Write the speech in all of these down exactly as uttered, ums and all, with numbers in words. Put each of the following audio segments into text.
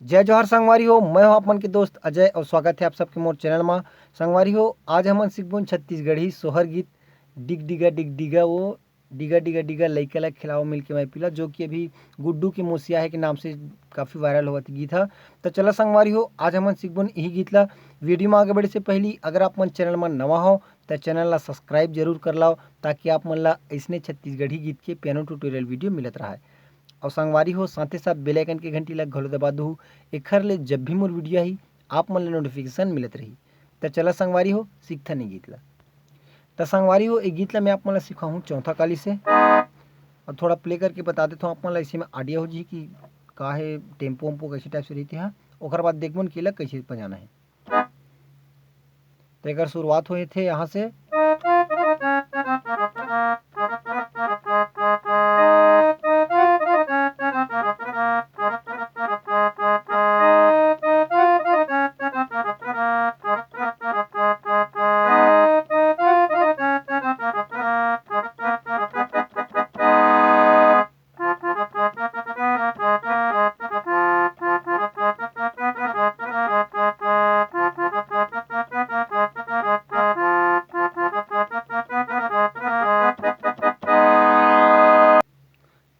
जय जोहार संगवारी हो, मैं हूं आप मन के दोस्त अजय और स्वागत है आप सबके मोर चैनल मा। संगवारी हो, आज हमन सीखबोन छत्तीसगढ़ी सोहर गीत डिग डिगा डिग डिगा वो, डिगा डिगा डिगा लइका ला खिलाओ मिलके मैं पीला, जो कि अभी गुड्डू के मोसिया है के नाम से काफ़ी वायरल होवत गीत ह। तो चला संगवारी हो, आज हमन सीखबोन यही गीत ला। वीडियो में आगे बढ़े से पहली अगर आप मन चैनल में नवा हो तो चैनल ला सब्सक्राइब जरूर कर लाओ, ताकि आप मन ला ऐसने छत्तीसगढ़ी गीत के पियानो ट्यूटोरियल वीडियो मिलत रहे। और संगवारी हो, साथे साथ बेल आइकन के घंटी ला घलो दबा दू, एखर ले जब भी मोर वीडियो आही आप मन ला नोटिफिकेशन मिलत रही। त चला संगवारी हो, सीखथन ए गीत ला। त संगवारी हो, ए गीत ला मैं आप मन ला सिखाहूँ चौथा काली से। और थोड़ा प्ले करके बता देता हूँ आप मन ला, इसी में आइडिया हो जी कि का है, टेम्पो वेम्पो कैसे टाइप से रहती है। ओकर बाद देखबोन कि एला कैसे बजाना है। तो एकर शुरुआत होए थे यहाँ से।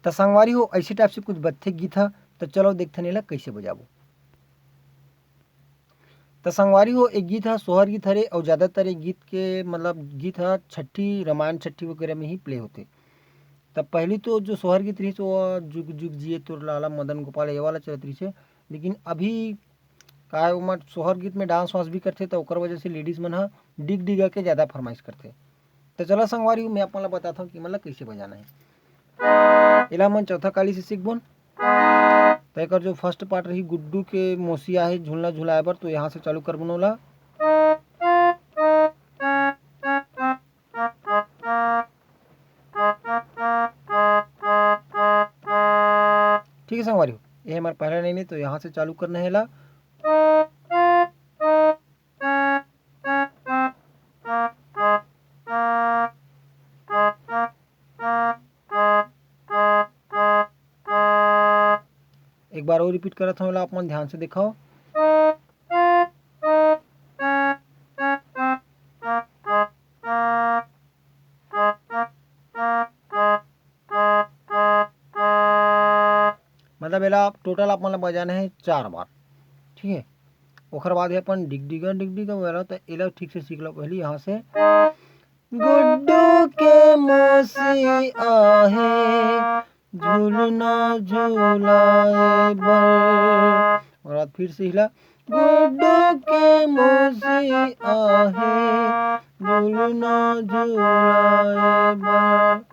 त संगवारी हो, ऐसे टाइप से कुछ बजथे गीत ह। त चलो देखथन एला कैसे बजाबो। त संगवारी हो, एक गीत ह सोहर गीत हरे, और ज़्यादातर एक गीत के मतलब गीत ह छठी, रामायण छठी वगैरह में ही प्ले होथे। तब पहली तो जो सोहर गीत रहिस, वो जुग जुग जिए तोर लाला मदन गोपाल, ये वाला चलत रहिस हे। लेकिन अभी का है, ओमा सोहर गीत में डांस वांस भी करथे, त ओकर वजह से लेडीज मन ह डिग डिगा के ज़्यादा फरमाइश करथे। त चला संगवारी हो, मैं आप मन ला बताथव कि एमन ला कइसे बजाना हे। एला हमन चौथा काली से सीखबोन। त एकर जो फर्स्ट पार्ट रही, गुड्डू के मोसी आहे झुलना झुलाए बर, तो यहाँ से चालू करबोन ओला। ठीक है संगवारी हो, ये हमारा पहला लाइन है, तो यहाँ से चालू करना है ला। एक बार और रिपीट करत हूँ, आप मन ध्यान से देखो। मतलब एला टोटल आप मन ला बजाना है चार बार, ठीक है। ओकर बाद ही अपन डिगडिगा डिगडिगा वगैरह, तो एला ठीक से सीख लो पहली यहाँ से। गुड्डू के मौसी आहे झुलना झुलाए बर। और बाद फिर से हिला, गुड्डू के मौसी आहे झुलना झुलाए बर।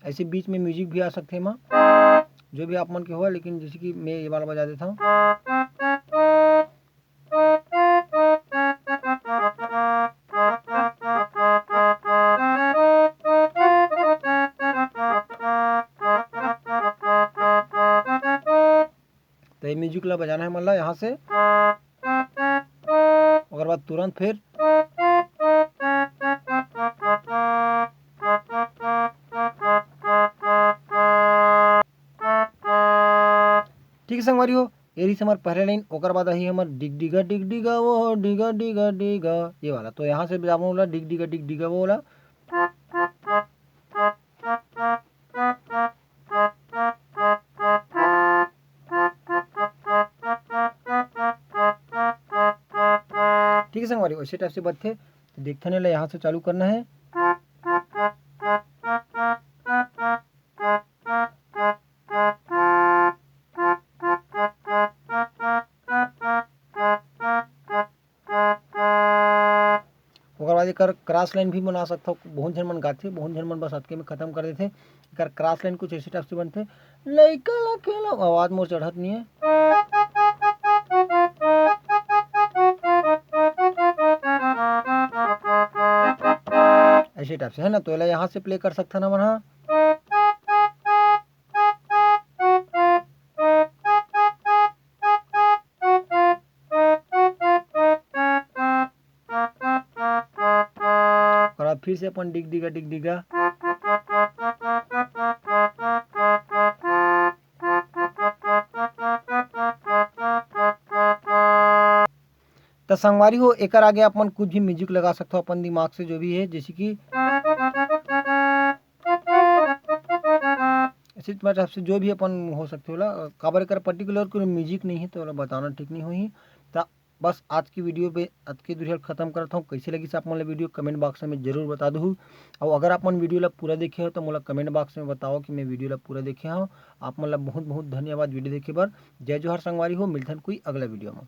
ऐसे बीच में म्यूजिक भी आ सकते हैं माँ, जो भी आप मन के हो, लेकिन जैसे कि मैं ये वाला बजा देता हूँ। तो ये म्यूजिक ला बजाना है मतलब यहाँ से, ओकर बाद तुरंत फिर। ठीक है संगवारी हो, ये रही हमार पहला लाइन। ओकर बाद आही हमार डिगडिगा डिगडिगा वो, डिगा डिगा डिगा, ये वाला। तो यहाँ से बजाबो वाला डिगडिगा डिगडिगा वो वाला। ठीक है संगवारी, वैसे टाइप से बजथे। तो देखथन एला, यहाँ से चालू करना है। ओकर बाद एकर क्रॉस लाइन भी बना सकथव। बहुत झन मन गाथे, बहुत झन मन बस अतके में खत्म कर देथे। एकर क्रॉस लाइन कुछ ऐसे टाइप से बनथे, लइका ला खेला, आवाज मोर चढ़त नहीं है, ऐसे टाइप से है ना। तो एला यहाँ से प्ले कर सकथन हमन हा। ओकर बाद फिर से अपन डिग डिगा, डिग डिगा। त संगवारी हो, एकर आगे आप मन कुछ भी म्यूजिक लगा सकथो अपन दिमाग से, जो भी है, जैसे कि इसी तरह से जो भी अपन हो सकथे ओला, काबर एकर पर्टिकुलर कोनो म्यूजिक नहीं है, तो ओला बताना ठीक नहीं होही। त बस आज की वीडियो पे अतके दूर खत्म करत हूँ। कैसे लगिस आप मन ला वीडियो, कमेंट बॉक्स में जरूर बता दू। और अगर आप मन वीडियो ला पूरा देखे हो, तो मोला कमेंट बॉक्स में बताओ कि मैं वीडियो ला पूरा देखे हूँ। आप मन ला बहुत बहुत धन्यवाद वीडियो देखे बर। जय जोहार संगवारी हो, मिलथन कोई अगला वीडियो में।